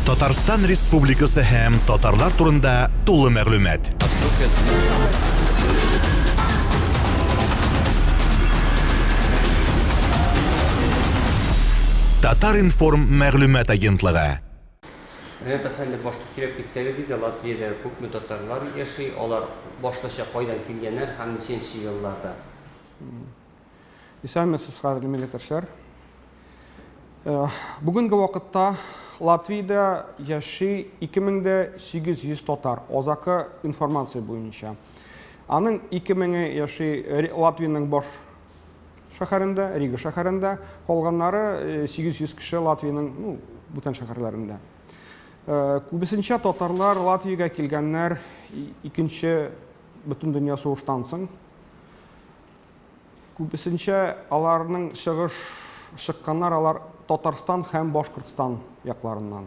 Татарстан Республикасы һәм татарлар турында тулы мәгълүмат. Татар-информ мәгълүмат агентлыгы. Ренат әфәнде, башта сөйләп китсәгез иде, Латвиядә күпме татарлар яши, алар башлыча кайдан килгәннәр һәм ничәнче елларда? Исәнмесез, кадерле милләттәшләр. Э, бүгенге вакытта Латвиядә яши 2800 татар, озакы информация буенча. Аның 2000 яши Латвиянең баш шәһәрендә, Рига шәһәрендә, калганнары 800 э, кеше Латвиянең ну, бүтән шәһәрләрендә. Э, күбесенчә татарлар Латвиягә килгәннәр икенче бөтендөнья сугыштан соң. Күбесенчә аларның чыгыш чыкканнар алар Татарстан һәм Башкортстан якларыннан.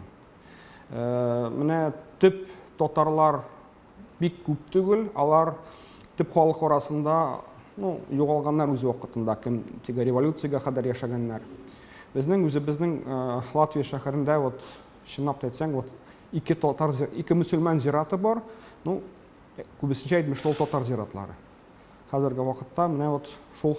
Э, менә төп татарлар бик күп түгел, алар төп халык арасында ну, югалганнар үз вакытында, кем теге революциягә кадәр яшәгәннәр. Безнең үзебезнең э, Латвия шәһәрендә вот чынлап та әйтсәң, вот ике татар, ике мөселман зираты бар. Ну, күбесенчә әйтмешли ул татар зиратлары. Хәзерге вакытта менә вот шул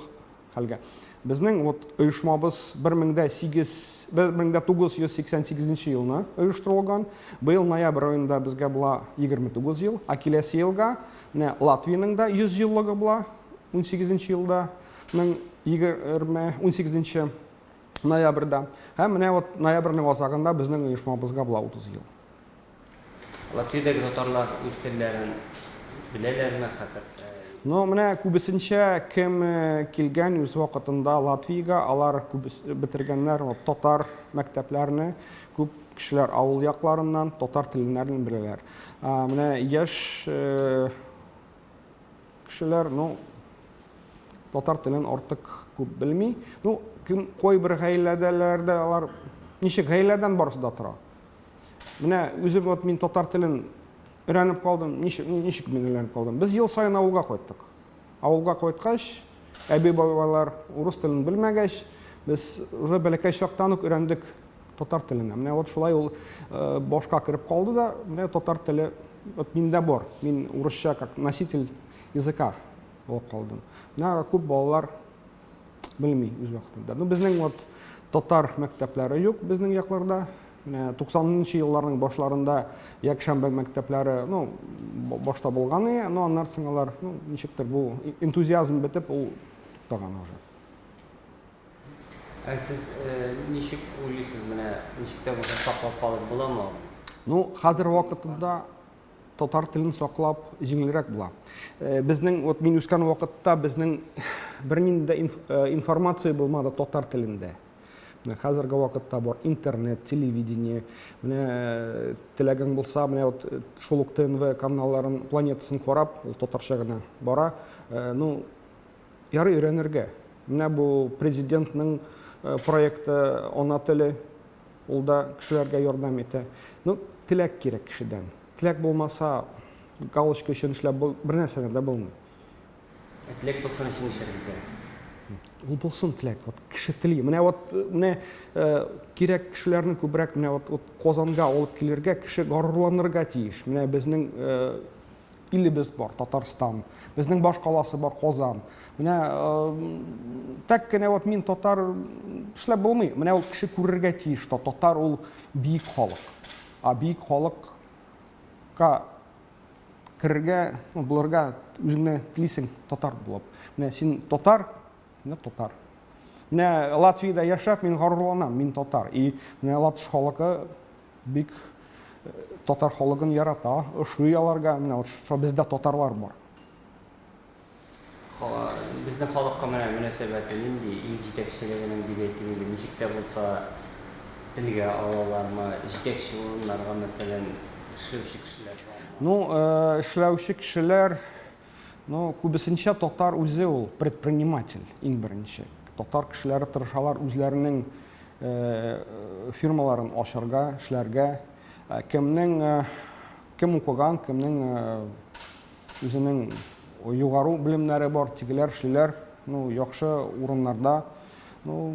хәлгә. Безнең вот оешмабыз 1008 1988 елны оештырылган. Быел ноябрь аенда безгә була 29 ел, ә киләсе елга менә Латвиянең дә 100 еллыгы була 18 елда, 20 18 ноябрьдә. Һәм менә вот ноябрьнең азагында безнең оешмабызга була 30 ел. Латвиядәге татарлар үз телләрен беләләрме хәтер? Ну, менә күбесенчә кем килгән үз вакытында Латвиягә, алар күбес бетергәннәр вот татар мәктәпләрне, күп кешеләр авыл якларыннан татар теленнәрен беләләр. Менә яшь кешеләр, ну, татар телен артык күп белми. Ну, кем кайбер гаиләдәләрдә алар ничек гаиләдән барысы да тора. Менә үзем вот мин татар телен өйрәнеп калдым. Ничек, ничек мин өйрәнеп калдым? Без ел саен авылга кайттык. Авылга кайткач, әби-бабайлар урыс телен белмәгәч, без уже бәләкәй чактан ук өйрәндек татар теленә. Менә вот шулай ул э, башка кереп калды да, менә татар теле вот миндә бар. Мин урысча как носитель языка булып калдым. Менә күп балалар белми үз вакытында. Ну, безнең вот татар мәктәпләре юк безнең якларда. Менә 90 нчы елларның башларында якшәмбе мәктәпләре, ну, башта булган иде, но аннан соң алар, ну, ничектер бу энтузиазм бетеп, ул туктаган уже. Ә сез э, ничек уйлыйсыз, менә ничек тә булса саклап калып буламы? Ну, хәзер вакытында татар телен саклап җиңелрәк була. Э, безнең вот мин үскән вакытта безнең бернинди дә э, информация булмады татар телендә. Менә хәзерге вакытта бар интернет, телевидение. Менә э, теләгең булса, менә вот шул ук ТНВ каналларын, планетасын карап, ул татарча гына бара. Ну, ярый өйрәнергә. Менә бу президентның проекты Ана теле Ул да кешеләргә ярдәм итә. Ну, теләк кирәк кешедән. Теләк булмаса, галочка өчен эшләп бер нәрсә дә булмый. Ә теләк булсын өчен нишләргә кирәк? Ул булсын теләк. Вот кеше тели. Менә вот менә э, кирәк кешеләрне күбрәк менә вот, вот Казанга алып килергә, кеше горурланырга тиеш. Менә безнең э, Илебез бар, Татарстан. Безнең баш каласы бар, Казан. Менә так кенә вот мин татар эшләп булмый. Менә ул кеше күрергә тиеш, что татар ул биек халык. А биек халыкка керергә, ну, булырга үзеңне телисең татар булып. Менә син татар, менә татар. Менә Латвиядә яшәп мин горурланам, мин татар. И менә латыш халкы Бик татар халыгын ярата, ошый аларга. Менә вот шо бездә татарлар бар. Безнең халыкка менә мөнәсәбәте нинди, ил җитәкчелегенең дип әйтим инде, ничек тә булса телгә алалармы, җитәкче урыннарга, мәсәлән, эшләүче кешеләр бармы? Ну, эшләүче кешеләр, ну, күбесенчә татар үзе ул предприниматель, иң беренче. Татар кешеләре тырышалар үзләренең фирмаларын ачарга, эшләргә. Кемнең кем укыган, кемнең үзенең югары белемнәре бар, тегеләр эшлиләр, ну, яхшы урыннарда. Ну,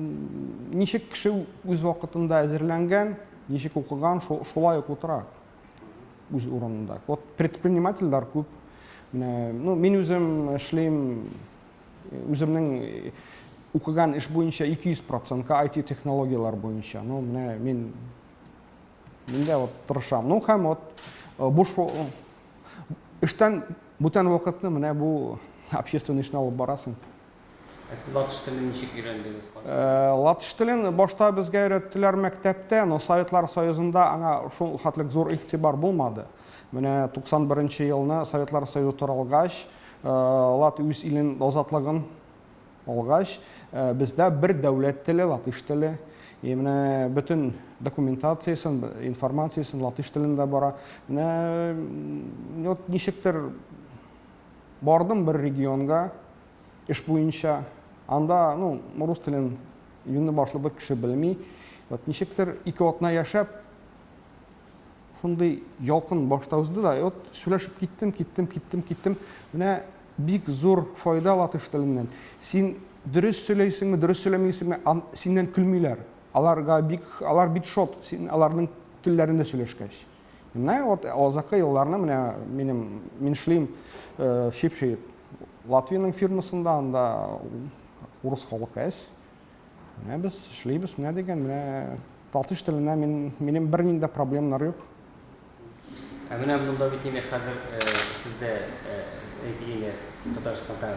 ничек кеше үз вакытында әзерләнгән, Ничек укыган, шулай ук утыра үз урынында. Вот предпринимательләр күп. Менә, ну, мин үзем эшлим, үземнең укыган эш буенча 200 процентка IT технологияләр буенча. Ну, менә мин мин дә вот тырышам. Ну, һәм вот буш эштән бүтән вакытны менә бу общественный эшне алып барасың. Ә сез латыш телен ничек өйрәндегез? Латыш телен башта безгә өйрәттеләр мәктәптә, но Советлар Союзында аңа шул хәтлек зур игътибар булмады. Менә 91 елны Советлар Союзы таралгач, Лат үз илен азатлыгын алгач, бездә бер дәүләт теле, латыш теле. И менә бөтен документациясен, информациясен латыш телендә бара. Менә вот ничектер бардым бер регионга, эш буенча. Анда, ну, рус телен юньле башлы бер кеше белми. Вот ничектер ике атна яшәп, шундый ялкын башта узды да, вот сөйләшеп киттем, киттем, киттем, киттем. Менә бик зур файда латыш теленнән. Син дөрес сөйләйсеңме, дөрес сөйләмисеңме, синнән көлмиләр. Аларга бик, алар бит шот, син аларның телләрендә сөйләшкәч. Менә вот азакы елларны менә минем мин эшлим э, чипчи Латвиянең фирмасында, анда урыс халкы әз. Менә без эшлибез, менә дигән, менә латыш теленә мин, минем бернинди проблемнар юк. Ә менә монда бит инде хәзер э, сездә э, әйтик инде Татарстанда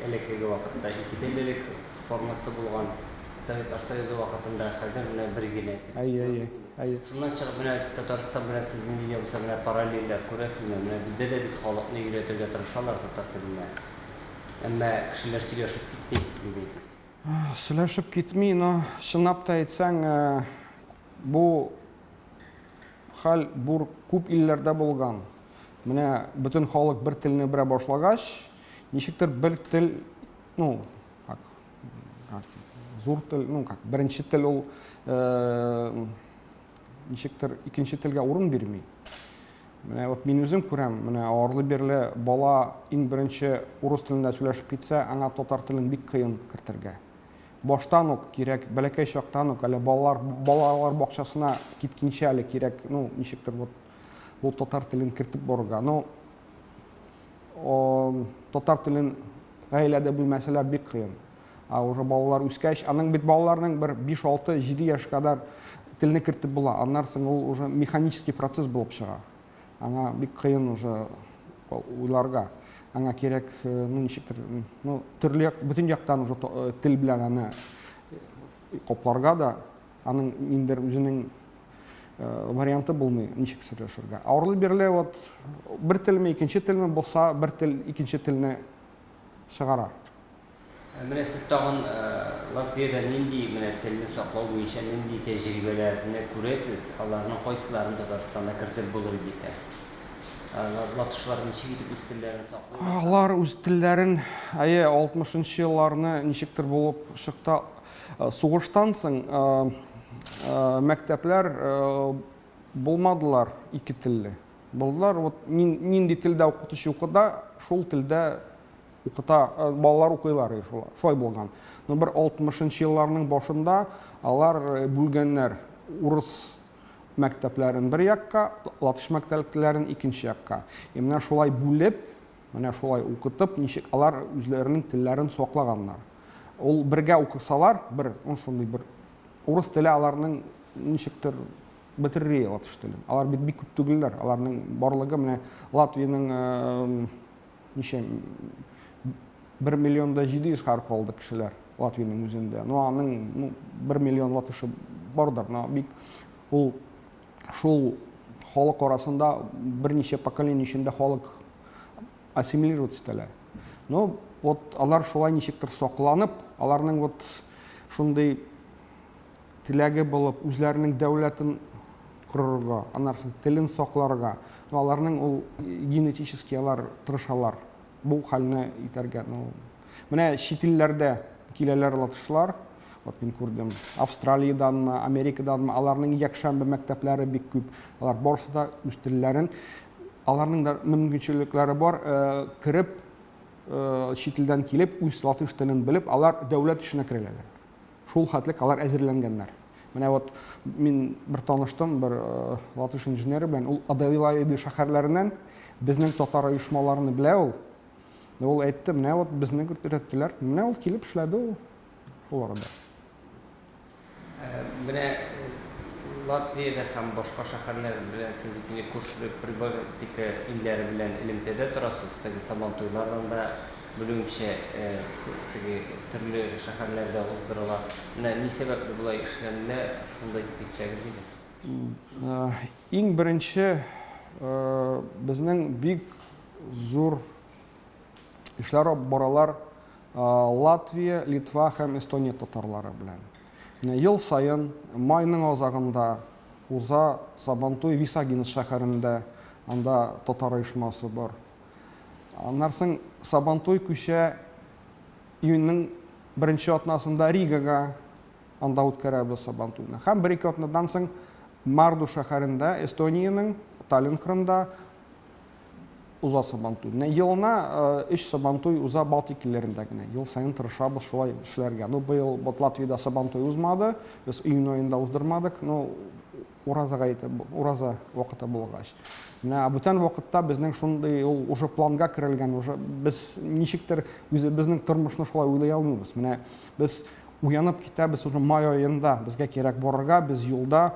элеккеге вакытта икетеллелек формасы булган Советлар Союзы вакытында хәзер менә бер генә тел. Әйе, әйе, әйе. Шуннан чыгып менә Татарстан белән сез нинди дә булса менә параллельләр күрәсезме? Менә бездә дә бит халыкны өйрәтергә тырышалар татар теленә. Әмма кешеләр сөйләшеп китми, дип әйтик. Сөйләшеп китми, но чынлап та әйтсәң, бу хәл бур күп илләрдә булган. Менә бөтен халык бер телне белә башлагач, ничектер бер тел, ну, как, как зур тел, ну, как беренче тел ул э, ничектер икенче телгә урын бирми. Менә вот мин үзем күрәм, менә арлы-бирле бала иң беренче урыс телендә сөйләшеп китсә, аңа татар телен бик кыен кертергә. Баштан ук кирәк, бәләкәй чактан ук, әле балалар балалар бакчасына киткенче әле кирәк, ну, ничектер вот бу татар телен кертеп барырга. Но татар телен гаиләдә белмәсәләр бик кыен. Ә уже балалар үскәч, аның бит балаларның бер 5, 6, 7 яшь кадәр телне кертеп була. Аннан соң ул уже механический процесс булып чыга. Аңа бик кыен уже уйларга. Аңа кирәк, э, ну ничектер, ну төрле як, бөтен яктан уже э, тел белән аны э, капларга да, аның ниндер үзенең варианты булмый, ничек сөйләшергә. Авырлы-бирле вот бер телме, икенче телме булса, бер тел икенче телне чыгара. Ә менә сез тагын Латвиядә нинди менә телне саклау буенча нинди тәҗрибәләрне күрәсез, аларның кайсыларын Татарстанда кертеп булыр иде икән? Латышлар ничек итеп үз телләрен саклыйлар? Алар үз телләрен, әйе, 60 нчы елларны ничектер булып чыкты. Сугыштан соң мәктәпләр булмадылар ике телле. Булдылар, вот нинди телдә укытучы укыта, шул телдә укыта, балалар укыйлар, шулай булган. Но бер 60 нчы елларның башында алар бүлгәннәр урыс мәктәпләрен бер якка, латыш мәктәпләрен икенче якка. И менә шулай бүлеп, менә шулай укытып, ничек алар үзләренең телләрен саклаганнар. Ул бергә укысалар, бер, ну, шундый бер урыс теле аларның ничектер бетерер латыш телен. Алар бит бик күп түгелләр. Аларның барлыгы менә Латвиянең ничә 1 миллион да 700 хәр калды кешеләр Латвиянең үзендә. Ну, аның ну, 1 миллион латышы бардыр, но бик ул шул халык арасында берничә поколение эчендә халык ассимилироваться итәләр. Но вот алар шулай ничектер сакланып, аларның вот шундый теләге булып, үзләренең дәүләтен корырга, аннан соң телен сакларга. Ну, аларның ул генетически алар тырышалар бу хәлне итәргә. Ну, менә чит илләрдә киләләр латышлар, вот мин күрдем, Австралиядәнме, Америкаданмы, аларның якшәмбе мәктәпләре бик күп. Алар барысы да үз телләрен, аларның да мөмкинчелекләре бар, э, кереп, э, чит илдән килеп, үз латыш телен белеп, алар дәүләт эшенә керәләр. Шул хәтлек алар әзерләнгәннәр. Менә вот мин бер таныштым бер э, латыш инженеры белән, ул Аделаида шәһәрләреннән, безнең татар оешмаларны белә ул. Ул әйтте, менә вот безне өйрәттеләр. Менә ул килеп эшләде ул шул арада. Э, менә э, Латвиядә һәм башка шәһәрләр белән сез бит инде күрше Прибалтика илләре белән элемтәдә торасыз, теге Сабантуйлардан да Белүемчә, теге төрле шәһәрләрдә уздырыла. Менә ни сәбәпле болай эшләнелә, шунда әйтеп китсәгез иде. Иң беренче безнең бик зур эшләр алып баралар Латвия, Литва һәм Эстония татарлары белән. Менә ел саен майның азагында уза Сабантуй Висагинс шәһәрендә, анда татар оешмасы бар. Аннан соң Сабантуй күчә июньнең беренче атнасында Ригага, анда үткәрәбез Сабантуйны. Һәм бер-ике атнадан соң Марду шәһәрендә, Эстониянең Таллин кырында уза Сабантуй. Менә елына э, өч Сабантуй уза Балтик илләрендә генә. Ел саен тырышабыз шулай эшләргә. Ну, быел вот Латвиядә Сабантуй узмады, без июнь аенда уздырмадык. Ну, Ураза гаете, ураза вакыты булгач. Менә бүтән вакытта безнең шундый ул уже планга керелгән, уже без ничектер үзебезнең тормышны шулай уйлый алмыйбыз. Менә без уянып китәбез уже май аенда, безгә кирәк барырга, без юлда.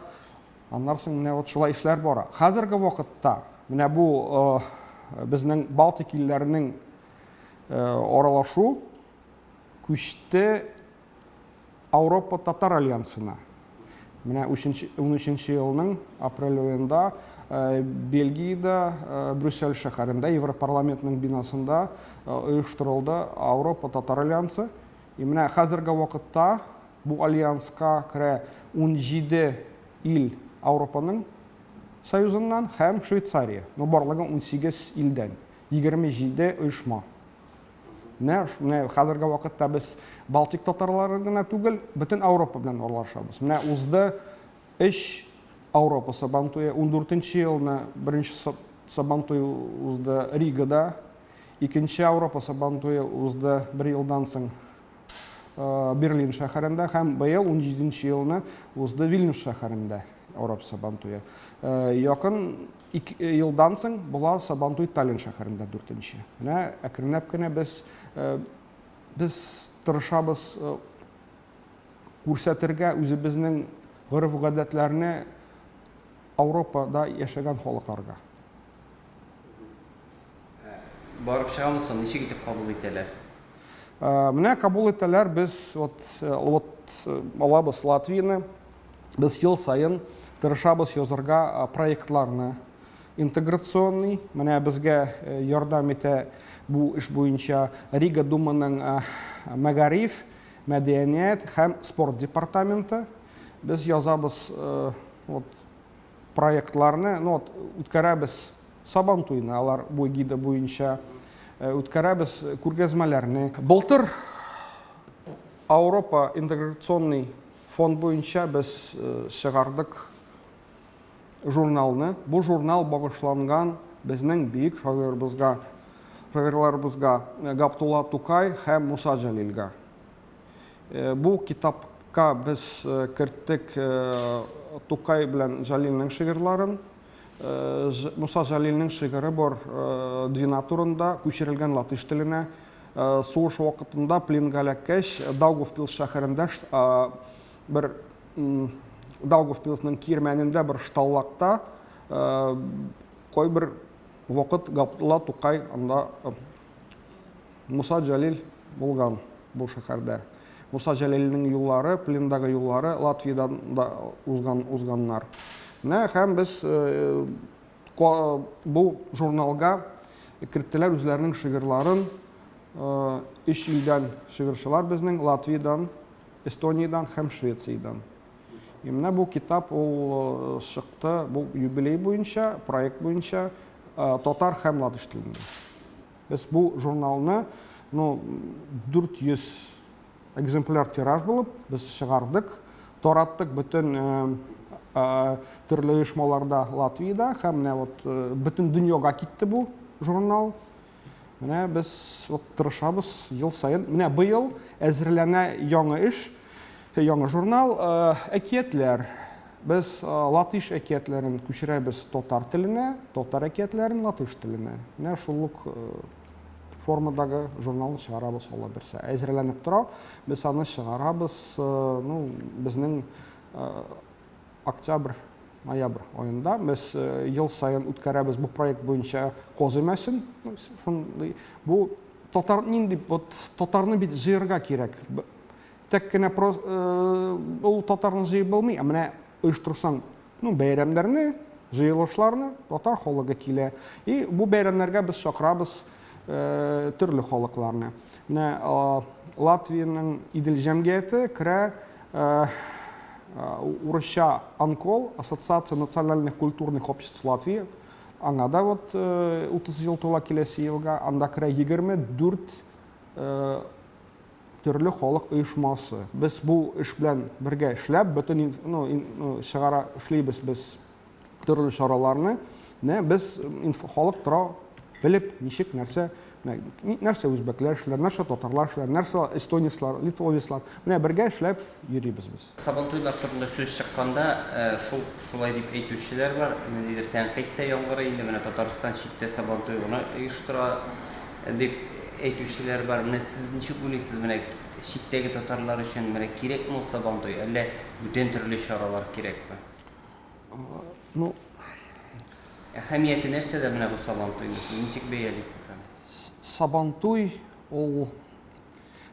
Аннан соң менә вот шулай эшләр бара. Хәзерге вакытта менә бу э, безнең Балтик илләренең э, аралашу күчте Ауропа татар альянсына. Менә 13 елның апрель аенда э, Бельгиядә, э, Брюссель шәһәрендә, Европарламентның бинасында э, оештырылды Ауропа татар альянсы. И менә хәзерге вакытта бу альянска керә 17 ил Ауропаның союзыннан һәм Швейцария. Ну, барлыгы 18 илдән, 27 оешма. Менә менә хәзерге вакытта без Балтик татарлары гына түгел, бөтен Ауропа белән аралашабыз. Менә узды өч Ауропа Сабантуе, 14 елны беренче Сабантуй узды Ригада, икенче Ауропа Сабантуе узды бер елдан соң э, Берлин шәһәрендә һәм быел 17 елны узды Вильнюс шәһәрендә Ауропа Сабантуе. Э, якын Ик елдан соң була Сабантуй Таллин шәһәрендә дүртенче. Менә әкренләп кенә без э, без тырышабыз э, күрсәтергә үзебезнең гореф-гадәтләрне Ауропада яшәгән халыкларга. Барып чыгамыз соң, ничек итеп кабул итәләр? Э, менә кабул итәләр, без вот, вот алабыз Латвияне, Без ел саен тырышабыз язарга проектларны интеграционный. Менә безгә ярдәм итә бу эш буенча Рига Думаның мәгариф, мәдәният һәм спорт департаменты. Без язабыз вот проектларны, ну вот үткәрәбез Сабан туйны, алар бу гида буенча үткәрәбез күргәзмәләрне. Былтыр Ауропа интеграционный Фонд буенча без чыгардык журналны. Бу журнал багышланган безнең бөек шагыйрьбезгә, шагыйрьләребезгә Габдулла Тукай һәм Муса Җәлилгә. Бу китапка без керттек Тукай белән Җәлилнең шигырьләрен. Муса Җәлилнең шигыре бар Двина турында, күчерелгән латыш теленә. Сугыш вакытында пленга эләккәч, Даугавпилс шәһәрендә бер Даугавпилсның кирмәнендә бер шталлакта кайбер вакыт Габдулла Тукай анда Муса Җәлил булган бу шәһәрдә. Муса Җәлилнең юллары, плендагы юллары Латвиядән да узган узганнар. Менә һәм без Бу журналга керттеләр үзләренең шигырьләрен. Өч илдән шигырьчеләр безнең, Латвиядән, Эстониядән һәм Швециядән. И менә бу китап ул чыкты бу юбилей буенча, проект буенча татар һәм латыш телендә. Без бу журналны, ну, 400 Экземпляр тираж булып, без чыгардык, тараттык бөтен төрле оешмаларда Латвиядә һәм менә вот бөтен дөньяга китте бу журнал. Менә без вот тырышабыз ел саен. Менә быел әзерләнә яңа эш. Яңа журнал, әкиятләр. Без латыш әкиятләрен күчерәбез татар теленә, татар әкиятләрен латыш теленә. Менә шул ук формадагы журналны чыгарабыз Алла бирсә. Әзерләнеп тора. Без аны чыгарабыз, ну, безнең октябрь, ноябрь аенда. Без ел саен үткәрәбез бу проект буенча каз өмәсен. Шундый бу татар нинди вот татарны бит җыярга кирәк. Тәк кенә ул татарны җыеп булмый, ә менә оештырсаң, ну, бәйрәмнәрне, җыелышларны татар халыгы килә. И бу бәйрәмнәргә без чакырабыз төрле халыкларны. Менә Латвиянең Идел җәмгыяте керә урысча АНКОЛ, Ассоциация национальных культурных обществ Латвии. Аңа да вот 30 ел тула киләсе елга, анда керә 24 төрле халык оешмасы. Без бу эш белән бергә эшләп, бөтен ну, ну, чыгара эшлибез без төрле чараларны. Менә без халык тора белеп, ничек нәрсә, нәрсә үзбәкләр эшләр, нәрсә татарлар эшләр, нәрсә эстонецлар, литвовецлар. Менә бергә эшләп йөрибез без. Сабантуйлар турында сүз чыкканда, шул шулай дип әйтүчеләр бар, ниндидер тәнкыйть тә яңгырый инде, менә Татарстан читтә Сабантуй гына оештыра дип әйтүчеләр бар. Менә сез ничек уйлыйсыз, менә читтәге татарлар өчен менә кирәкме ул Сабантуй, әллә бүтән төрле чаралар кирәкме? Ну, Әһәмияте нәрсәдә менә бу Сабантуйның, сез ничек бәялисез аны? Сабантуй ул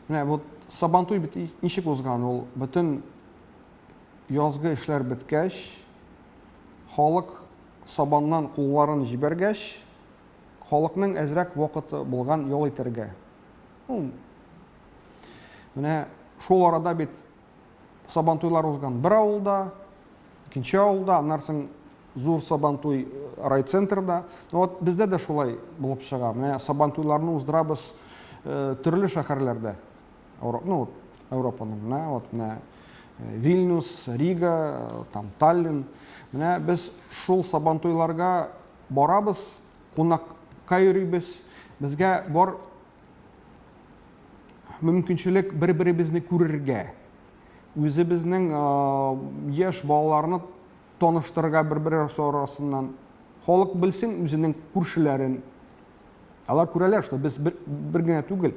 менә вот Сабантуй бит ничек узган ул бөтен язгы эшләр беткәч, халык сабаннан кулларын җибәргәч, Халыкның әзрәк вакыты булган ял итәргә. Ну, менә шул арада бит Сабантуйлар узган бер авылда, икенче авылда, аннан соң зур Сабантуй э, райцентрда. Ну, вот бездә дә шулай булып чыга. Менә Сабантуйларны уздырабыз э, төрле шәһәрләрдә. Ну, вот, Европаның, менә вот менә э, Вильнюс, Рига, там Таллин. Менә без шул Сабантуйларга Барабыз, кунакка йөрибез. Безгә бар мөмкинчелек бер-беребезне күрергә. Үзебезнең яшь балаларны таныштырырга бер-берсе арасыннан. Халык белсен үзенең күршеләрен. Алар күрәләр, что без бер, бер генә түгел.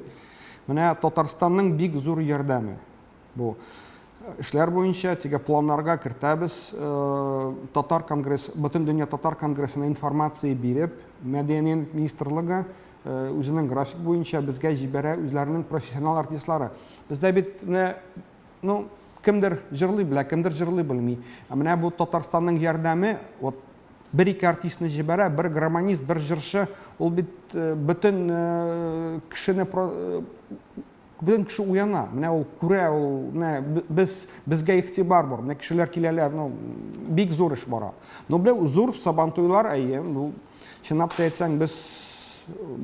Менә Татарстанның бик зур ярдәме. Бу эшләр буенча теге планнарга кертәбез. Э, татар конгресс, бөтен дөнья татар конгрессына информация биреп, мәдәният министрлыгы э, үзенең график буенча безгә җибәрә үзләренең профессионал артистлары. Бездә бит менә ну кемдер җырлый белә, кемдер җырлый белми. Ә менә бу Татарстанның ярдәме, вот бер-ике артистны җибәрә, бер гармонист, бер җырчы, ул бит э, бөтен кешене Бөтен кеше уяна, менә ул күрә, ул менә без безгә игътибар бар, менә кешеләр киләләр, ну бик зур эш бара. Но беләм, зур сабантуйлар, әйе, бу чынлап та әйтсәң, без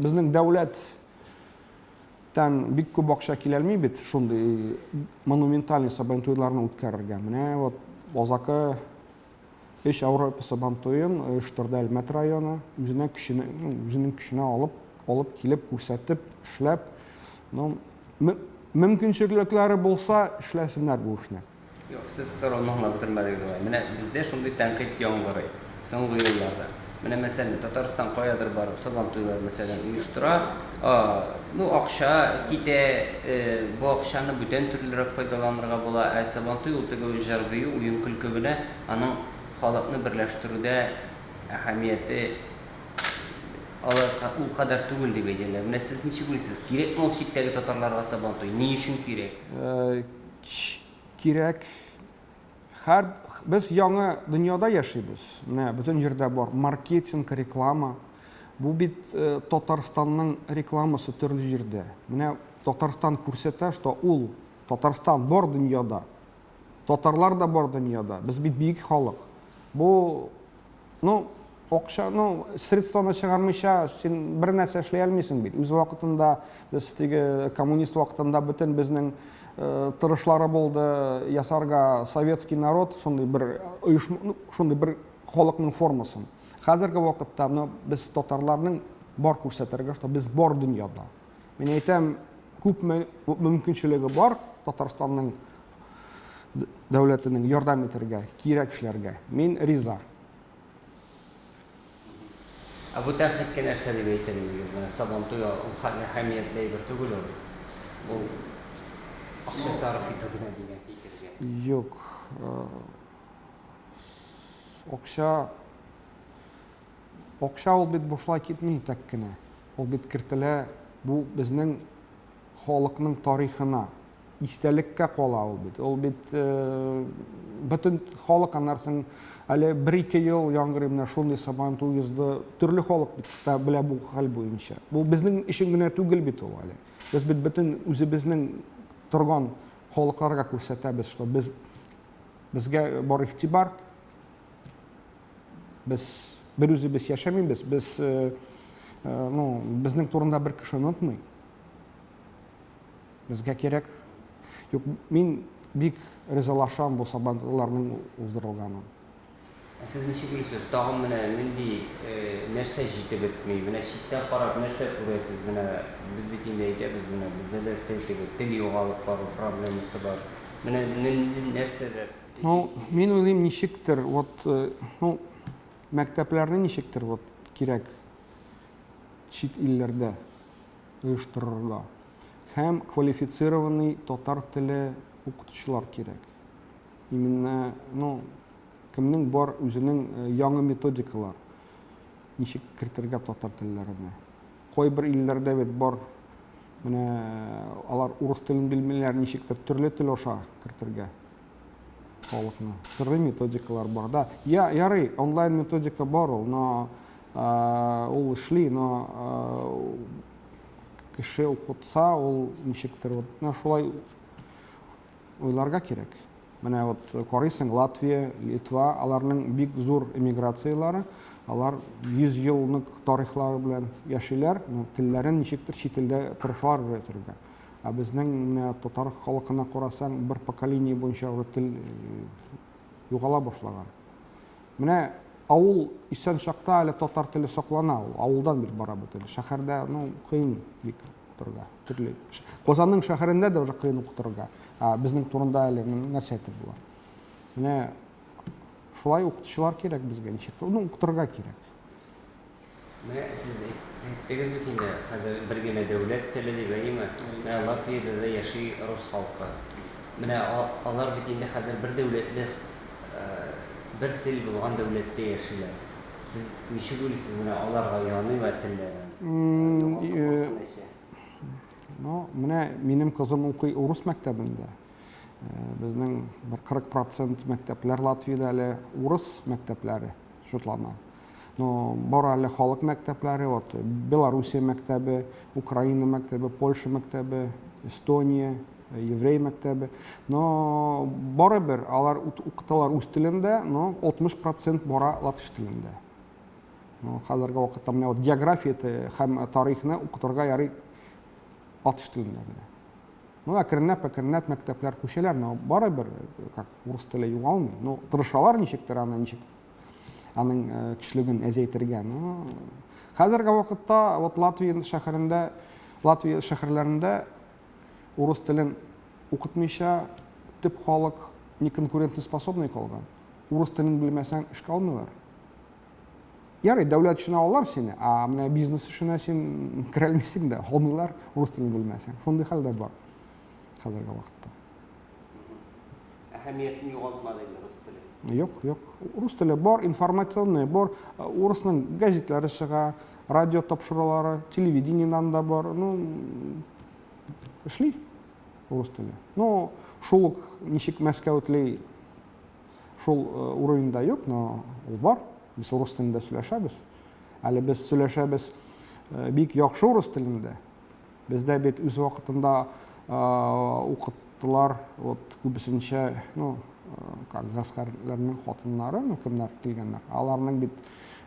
безнең дәүләт тән бик күп акча киләлми бит шундый монументальный сабантуйларны үткәрергә. Менә вот Азакы Өч Ауропа Сабантуен оештырды Әлмәт районы, үзенә көченә, ну, үзенең көченә алып, алып килеп, күрсәтеп, эшләп, ну, мөмкинчелекләре булса, эшләсеннәр бу эшне. Юк, сез сорауны аңлап бетермәдегез алай. Менә бездә шундый тәнкыйть яңгырый соңгы елларда. Менә, мәсәлән, Татарстан каядыр барып Сабантуйлар, мәсәлән, оештыра, ну, акча китә, бу акчаны бүтән төрлерәк файдаланырга була, ә Сабантуй ул теге җыр-бию, уен-көлке генә, аның халыкны берләштерүдә әһәмияте алай ул кадәр түгел дип әйтәләр. Менә сез ничек уйлыйсыз, кирәкме ул читтәге татарларга Сабантуй, ни өчен кирәк? Кирәк. Һәр без яңа дөньяда яшибез. Менә бөтен җирдә бар маркетинг, реклама. Бу бит э, Татарстанның рекламасы төрле җирдә. Менә Татарстан күрсәтә, что ул Татарстан бар дөньяда. Татарлар да бар дөньяда. Без бит бөек халык. Бу Ну, акча, ну, средствоны чыгармыйча син бер нәрсә эшли алмыйсың бит. Үз вакытында без теге коммунист вакытында бөтен безнең э, тырышлары булды ясарга советский народ шундый бер оешма, ну, шундый бер халыкның формасын. Хәзерге вакытта ну, без татарларның бар күрсәтергә, что без бар дөньяда. Мин әйтәм, күпме мөмкинчелеге бар Татарстанның. дәүләтенең ярдәм итәргә, кирәк эшләргә. Мин риза. Ә бу тәнкыйтькә нәрсә дип әйтер идегез? Менә Сабантуй ул хәтле әһәмиятле әйбер түгел ул. Ул акча сарыф итү генә дигән фикергә. Юк. Акча акча ул бит бушлай китми тәк кенә. Ул бит кертелә бу безнең халыкның тарихына. Истәлеккә кала ул бит. Ул бит бөтен халык аннан соң әле бер-ике ел яңгырый менә шундый Сабантуй узды. Төрле халык бит та белә бу хәл буенча. Бу безнең өчен генә түгел бит ул әле. Без бит бөтен үзебезнең торган халыкларга күрсәтәбез, что без безгә бар игътибар, без бер үзебез яшәмибез, без ну, безнең турында бер кеше онытмый. Безгә кирәк. Юк, мин бик ризалашам бу сабантуйларның уздырылганын. Ә сез ничек уйлыйсыз, тагын менә нинди нәрсә җитеп бетми? Менә читтән карап нәрсә күрәсез? Менә без бит инде әйтәбез, менә бездә дә тел теге, тел югалып бару проблемасы бар. Менә нинди нәрсәләр? Ну, мин уйлыйм, ничектер, вот, ну, мәктәпләрне ничектер, вот, кирәк чит илләрдә оештырырга һәм квалифицированный татар теле укытучылар кирәк. Именно, ну, кемнең бар үзенең э, яңа методикалар, ничек кертергә татар телләренә. Кайбер илләрдә бит бар, менә алар урыс телен белмиләр, ничектер төрле тел аша кертергә халыкны. Төрле методикалар бар, да. Я, ярый, онлайн методика бар ул, но ул эшли, но кеше укытса, ул ничектер вот менә шулай уйларга кирәк. Менә вот карыйсың, Латвия, Литва, аларның бик зур эмиграцияләре, алар 100 еллык тарихлары белән яшиләр, но телләрен ничектер чит илдә тырышалар өйрәтергә. Ә безнең менә татар халкына карасаң, бер поколение буенча уже тел югала башлаган. Менә авыл исән чакта әле татар теле саклана ул. Авылдан бит бара бу тел. Шәһәрдә, ну, кыен бик укытырга. Төрле. Казанның шәһәрендә дә уже кыен укытырга. Ә безнең турында әле нәрсә әйтеп була? Менә шулай укытучылар кирәк безгә ничек? Ну, укытырга кирәк. Менә сез әйттегез бит инде, хәзер бер генә дәүләт теле дип, әйеме? Менә Латвиядә дә яши рус халкы. Менә алар бит инде хәзер бер дәүләтле, бер тел булган дәүләттә яшиләр. Сез ничек уйлыйсыз, менә аларга яныймы телләрен югалту куркынычы? Ну, менә минем кызым укый урыс мәктәбендә. Безнең бер 40 процент мәктәпләр Латвиядә әле урыс мәктәпләре шутлана. Но бар әле халык мәктәпләре, вот Белоруссия мәктәбе, Украина мәктәбе, Польша мәктәбе, Эстония, еврей мәктәбе. Но барыбер алар укыталар үз телендә, но 60 процент бара латыш телендә. Но хәзерге вакытта менә вот география һәм тарихны укытырга ярый латыш телендә генә. Ну, әкренләп, әкренләп мәктәпләр күчәләр, но барыбер, как урыс теле югалмый. Ну, тырышалар ничектер аны ничек аның э, көчлеген әзәйтергә. Ну, хәзерге вакытта вот Латвия шәһәрендә, Латвия шәһәрләрендә урыс телен укытмыйча төп халык неконкурентоспособный калган. Урыс телен белмәсәң, эшкә алмыйлар. Ярый, дәүләт эшенә алалар сине, ә менә бизнес эшенә син керә алмыйсың да, алмыйлар, урыс телен белмәсәң. Шундый хәл дә бар хәзерге вакытта. Әһәмиятен югалтмады инде рус теле. Юк, юк. Рус теле бар, информационный бар. Урысның газетләре чыга, радио тапшырулары, телевидениедән дә бар. Ну, эшли урыс теле. Ну, шул ук ничек Мәскәү тели, шул э, уровеньда юк, но ул бар. Без урыс телендә сөйләшәбез. Әле без сөйләшәбез э, бик яхшы урыс телендә. Бездә бит үз вакытында укыттылар, вот күбесенчә, ну, как гаскәрләрнең хатыннары, ну, кемнәр килгәннәр. Аларның бит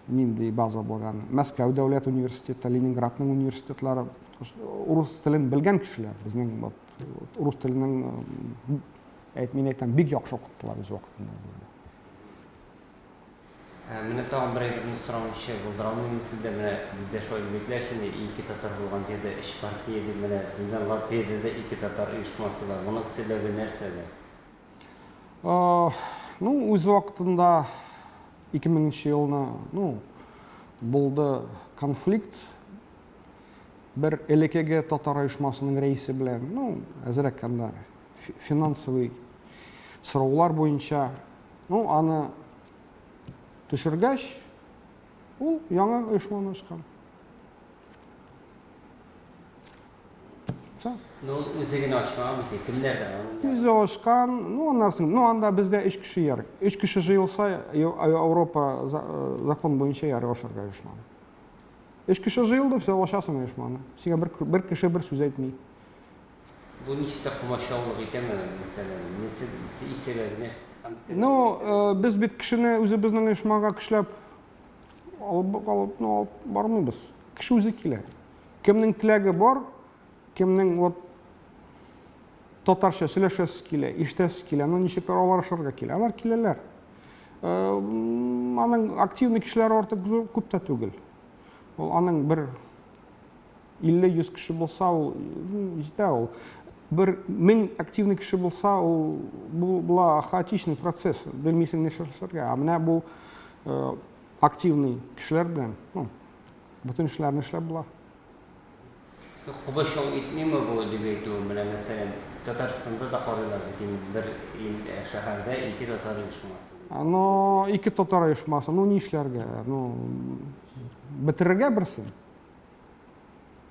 нинди база булган. Мәскәү дәүләт университеты, Ленинградның университетлары, урыс телен белгән кешеләр, безнең вот урыс теленең, әйт, мин әйтәм, бик яхшы укыттылар үз вакытында безне. Ә, менә тагын бер әйберне сорамыйча булдыра алмыйм мин сездән. Менә бездә шулай дип әйтелә инде, ике татар булган җирдә өч партия дип. Менә сезнең Латвиядә дә ике татар оешмасы бар. Моның сәбәбе нәрсәдә? Ну, үз вакытында 2000 нче елны, ну, булды конфликт бер элекеге татар оешмасының рәисе белән, ну, әзрәк анда финансовый сораулар буенча, ну, аны төшергәч, ул яңа оешманы ачкан. Все. Ну, ул үзе генә ачмаган бит, кемнәр дә аның Үзе ачкан, ну, аннан соң, ну, анда бездә өч кеше ярый. Өч кеше җыелса, Европа закон буенча ярый ачарга оешманы. Өч кеше җыелды, все, ачасың оешманы. Сиңа бер, бер кеше бер сүз әйтми. Бу ничек тә комачаулык итәме, мәсәлән, нәрсә сәбәбе нәрсә? Ну, без бит кешене үзебезнең оешмага көчләп алып, алып, ну, алып бармыйбыз. Кеше үзе килә. Кемнең теләге бар, кемнең вот татарча сөйләшәсе килә, ишетәсе килә, ну ничектер аралашырга килә. Алар киләләр. Э, аның активный кешеләре артык күп тә түгел. Ул аның бер 50-100 кеше булса, ул җитә ул. Бер 1000 активный кеше булса, ул бу була хаотичный процесс, белмисең нишләргә. Ә менә бу э, активный кешеләр белән, ну, Бөтен эшләрне эшләп була. Комачау итмиме бу дип әйтүе, менә мәсәлән, Татарстанда да карыйлар бит инде бер ил шәһәрдә ике татар оешмасы дип. Но ике татар оешмасы, ну нишләргә? Ну бетерергә берсен.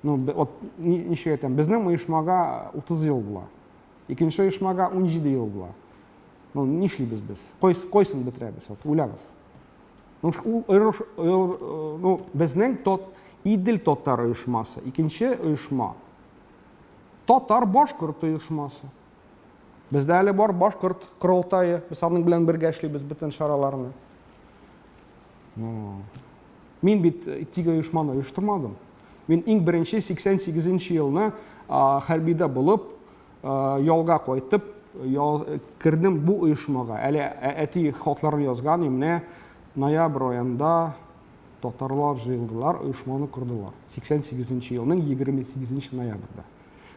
Ну вот ничек әйтәм, безнең оешмага 30 ел була. Икенче оешмага 17 ел була. Ну нишлибез без? Кайс, кайсын бетерәбез? Вот уйлагыз. Ну, ул, ну, безнең тот, Идел татар оешмасы, икенче оешма. Татар башкорт оешмасы. Бездә әле бар башкорт корылтае, без аның белән бергә эшлибез бөтен чараларны. Ну, мин бит тик оешманы оештырмадым. Мин иң беренче 88 елны хәрбидә булып, Ялга кайтып, кердем бу оешмага. Әле әти хатларын язган, менә ноябрь аенда татарлар җыелдылар, оешманы кордылар. 88 елның 28 ноябрьдә.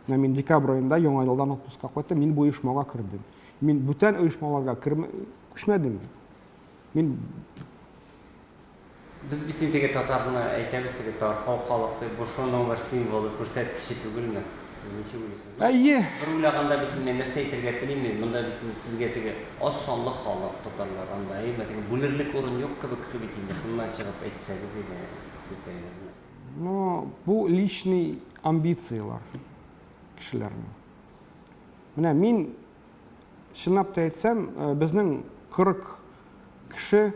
Менә мин декабрь аенда Яңа елдан отпускка кайттым, мин бу оешмага кердем. Мин бүтән оешмаларга күчмәдем. Мин Без бит инде теге татарны әйтәбез, теге таркау халык дип, бу шуның бер символы, күрсәткече түгелме? Сез ничек уйлыйсыз? Әйе. Бер уйлаганда бит мин нәрсә әйтергә телим мин, монда бит инде сезгә теге аз санлы халык татарлар анда, әйеме? Теге бүлерлек урын юк кебек бит инде, шуннан чыгып әйтсәгез иде фикерегезне. Ну, бу личный амбицияләр кешеләрнең. Менә мин чынлап та әйтсәм, безнең 40 кеше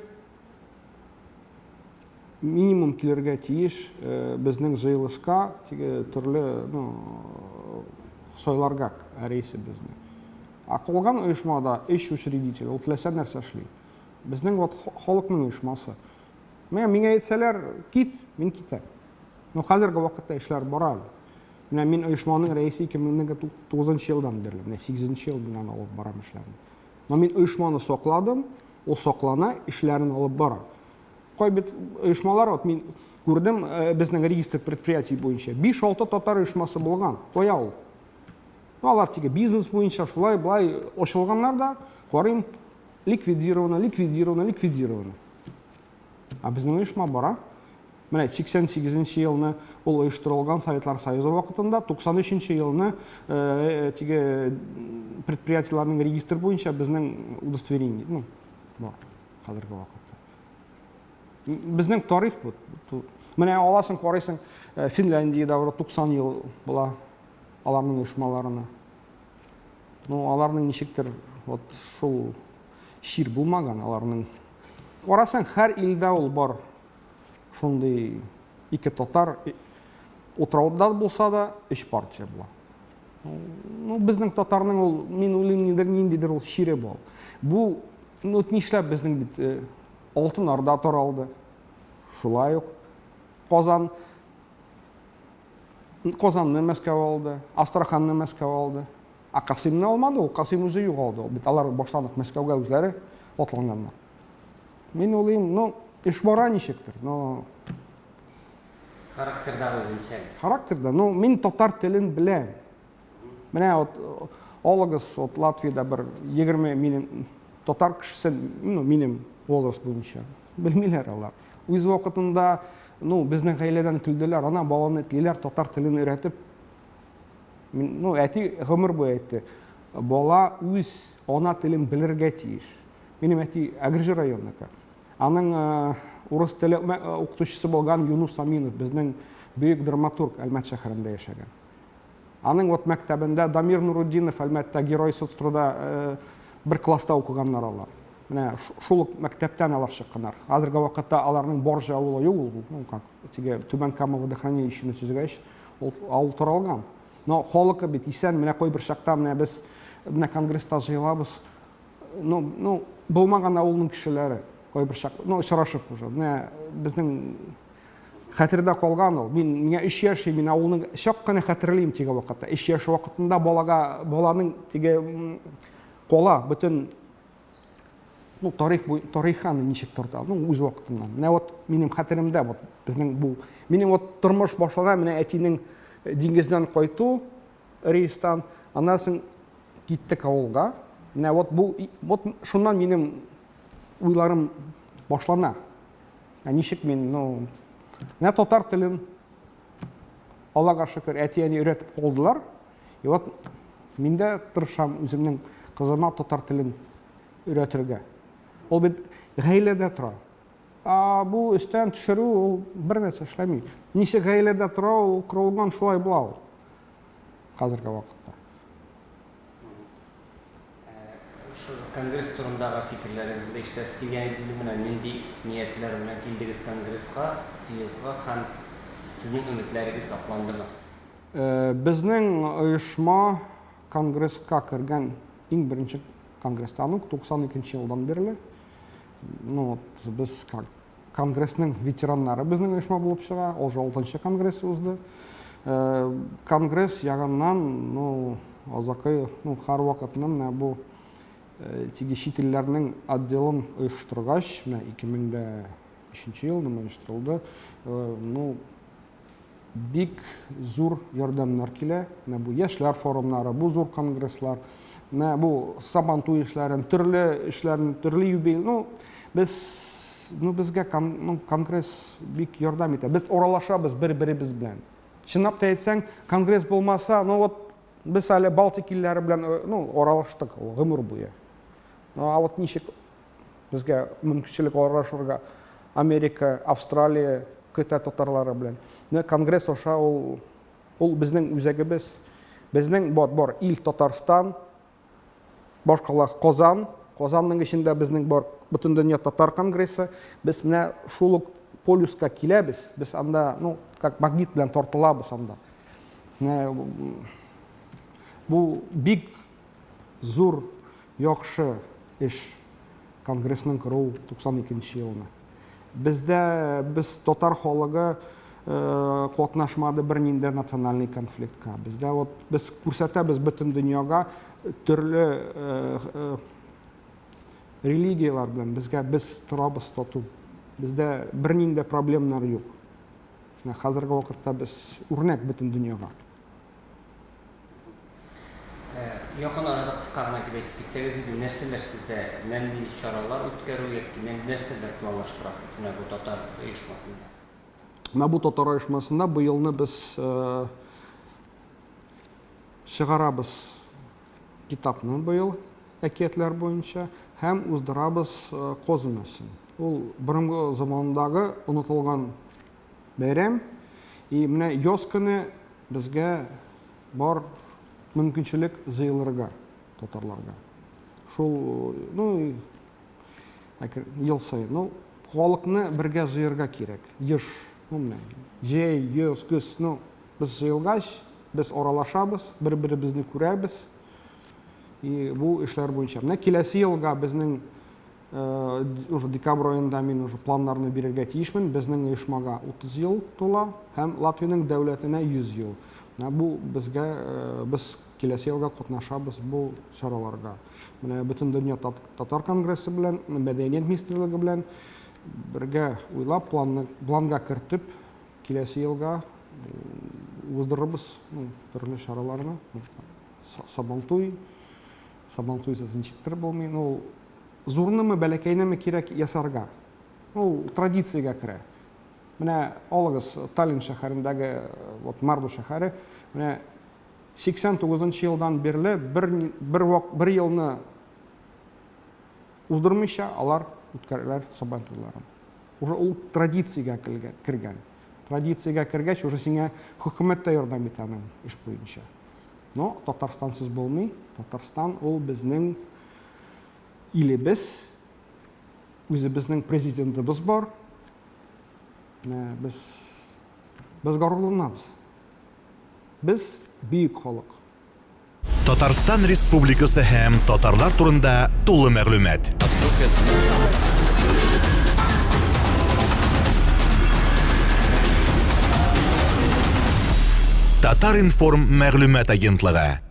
минимум килергә тиеш э, безнең җыелышка теге төрле ну, сайларга рәисебезне. Ә калган оешмада өч учредитель, ул теләсә нәрсә эшли. Безнең вот халыкның оешмасы. Менә миңа әйтсәләр, кит, мин китәм. Но хәзерге вакытта эшләр бара әле. Менә мин оешманың рәисе 2009 елдан бирле, менә 8 ел мин аны алып барам эшләрне. Но мин оешманы сакладым, ул саклана, эшләрен алып бара. Кайбер оешмалар, вот мин күрдем, э, безнең регистр предприятий буенча 5-6 татар оешмасы булган. Кая ул? Ну, алар теге бизнес буенча шулай былай ачылганнар да, карыйм, ликвидировано, ликвидировано, ликвидировано. Ә безнең оешма бара. Менә 88 елны ул оештырылган Советлар Союзы вакытында, 93 елны э, теге предприятиеләрнең регистр буенча безнең удостоверение, ну, бар хәзерге вакытта. Безнең тарих бу. Менә аласың, карыйсың, э, Финляндиядә уже 90 ел була аларның оешмаларына. Ну, аларның ничектер вот шул чир булмаган аларның. Карасаң, һәр илдә ул бар. Шундый ике татар утрауда булса да, өч партия була. Ну, безнең татарның ул, мин уйлыйм, ниндидер, ниндидер ул чире бар. Бу, ну, нишләп безнең бит э, Алтын Орда таралды. Шулай ук Казан Казанны Мәскәү алды, Астраханны Мәскәү алды. Ә Касыймны алмады, ул Касыйм үзе югалды. Бит алар баштан ук Мәскәүгә үзләре атланганнар. Мин уйлыйм, ну, эш бара ничектер, но Характердагы үзенчәлек. Характерда, ну, мин татар телен беләм. Менә вот алыгыз, вот Латвиядә бер 20 минем. Татар кешесен, ну, минем возраст буенча, белмиләр алар. Үз вакытында, ну, безнең гаиләдән көлделәр, ана баланы этлиләр, татар телен өйрәтеп. Мин, ну, әти гомер буе әйтте, бала үз ана телен белергә тиеш. Минем әти Әгерҗе районыныкы. Аның урыс теле укытучысы булган Юнус Аминов, безнең бөек драматург, Әлмәт шәһәрендә яшәгән. Аның вот мәктәбендә Дамир Нурутдинов Әлмәттә Герой соцтруда бер класста укыганнар алар. Менә шул ук мәктәптән алар чыкканнар. Хәзерге вакытта аларның Борҗа авылы юк ул, ну как, теге Түбән Кама водохранилищены төзегәч, ул авыл таралган. Но халыкы бит исән, менә кайбер чакта менә без менә конгресста җыелабыз. Ну, ну, булмаган авылның кешеләре кайбер чак, ну, очрашып уже. Менә безнең хәтердә калган ул. Мин миңа 3 яшь, мин авылның чак кына хәтерлим теге вакытта. 3 яшь вакытында балага баланың теге кала бөтен ну, тарих бу тарих аны ничек торды, ну, үз вакытыннан. Менә вот минем хәтеремдә вот безнең бу минем вот тормыш башлана менә әтинең э, диңгездән кайту рейстан, аннан соң киттек авылга. Менә вот бу вот шуннан минем уйларым башлана. Ә ничек мин, ну, менә татар телен Аллага шөкер, әти-әни өйрәтеп калдылар. И вот мин дә тырышам үземнең кызыма татар телен өйрәтергә. Ул бит гаиләдә тора. А бу өстән төшерү ул бер нәрсә эшләми. Ничек гаиләдә тора, ул корылган шулай була ул. Хәзерге вакытта. Шул конгресс турындагы фикерләрегезне дә ишетәсе килгән иде инде. Менә нинди ниятләр белән килдегез конгресска, съездга һәм сезнең өметләрегез акландымы? Безнең оешма конгресска кергән иң беренче конгресстан ук, 92 нче елдан бирле. Ну, вот без как Конгрессның ветераннары безнең оешма булып чыга. Ул уже алтынчы конгресс узды. Э, конгресс ягыннан, ну, азакы, ну, һәрвакытны менә бу э, теге чит илләрнең отделын оештыргач, менә 2003 елны оештырылды. Э, ну, Бик зур ярдәмнәр килә. Менә бу яшьләр форумнары, бу зур конгресслар, менә бу Сабантуй эшләрен, төрле эшләрен, төрле юбилей. Ну, без ну, безгә кон, ну, конгресс бик ярдәм итә. Без аралашабыз бер-беребез белән. Чынлап та әйтсәң, конгресс булмаса, ну вот без әле Балтик илләре белән э, ну, аралаштык гомер буе. Ну, а вот ничек Безгә мөмкинчелек аралашырга Америка, Австралия, Кытай татарлары белән. Менә конгресс аша ул ул безнең үзәгебез. Безнең бар, бар ил Татарстан, башкала Казан. Казанның эчендә безнең бар Бөтендөнья татар конгрессы. Без менә шул ук полюска киләбез. Без анда, ну, как магнит белән тартылабыз анда. Менә бу бик Зур, яхшы эш Конгрессның кору 92 нче елны. Бездә без татар халыгы катнашмады бернинди национальный конфликтка. Бездә вот без күрсәтәбез бөтен дөньяга төрле религияләр белән безгә без торабыз тату. Бездә бернинди проблемнар юк. Менә хәзерге вакытта без үрнәк бөтен дөньяга. Якын арада кыска гына итеп әйтеп китсәгез иде, нәрсәләр сездә, нәнди чаралар үткәрү яки нәрсәләр планлаштырасыз менә бу татар оешмасында? Менә бу татар оешмасында быелны без чыгарабыз китапны быел әкиятләр буенча һәм уздырабыз каз өмәсен. Ул борынгы замандагы онытылган бәйрәм. И менә яз көне безгә бар мөмкинчелек җыелырга татарларга. Шул, ну, ел саен. Ну, халыкны бергә җыярга кирәк. Еш. Ну, менә җәй, яз, көз, ну, без җыелгач, без аралашабыз, бер-беребезне күрәбез. И бу эшләр буенча. Менә киләсе елга безнең Уже декабрь аенда мин уже планнарны бирергә тиешмен. Безнең оешмага 30 ел тула һәм Латвиянең дәүләтенә 100 ел. Менә бу безгә без киләсе елга катнашабыз бу чараларга. Менә Бөтендөнья татар конгрессы белән, мәдәният министрлыгы белән бергә уйлап, планны планга кертеп, киләсе елга уздырырбыз ну, төрле чараларны. Сабантуй, Сабантуйсыз ничектер булмый. Ну, Зурнымы, бәләкәйнеме кирәк ясарга. Ул традициягә керә. Менә алыгыз Таллин шәһәрендәге, вот Марду шәһәре, менә 89 нчы елдан бирле бер, бер, бер елны уздырмыйча алар үткәрәләр Сабан туйларын. Уже ул традициягә кергән. Традициягә кергәч, уже сиңа хөкүмәт тә ярдәм итә аның эш буенча. Но Татарстансыз булмый. Татарстан ул безнең илебез, үзебезнең президентыбыз бар. Менә без без горурланабыз. Без бөек халык. Татарстан Республикасы һәм татарлар турында тулы мәгълүмат. Татар-информ мәгълүмат агентлыгы.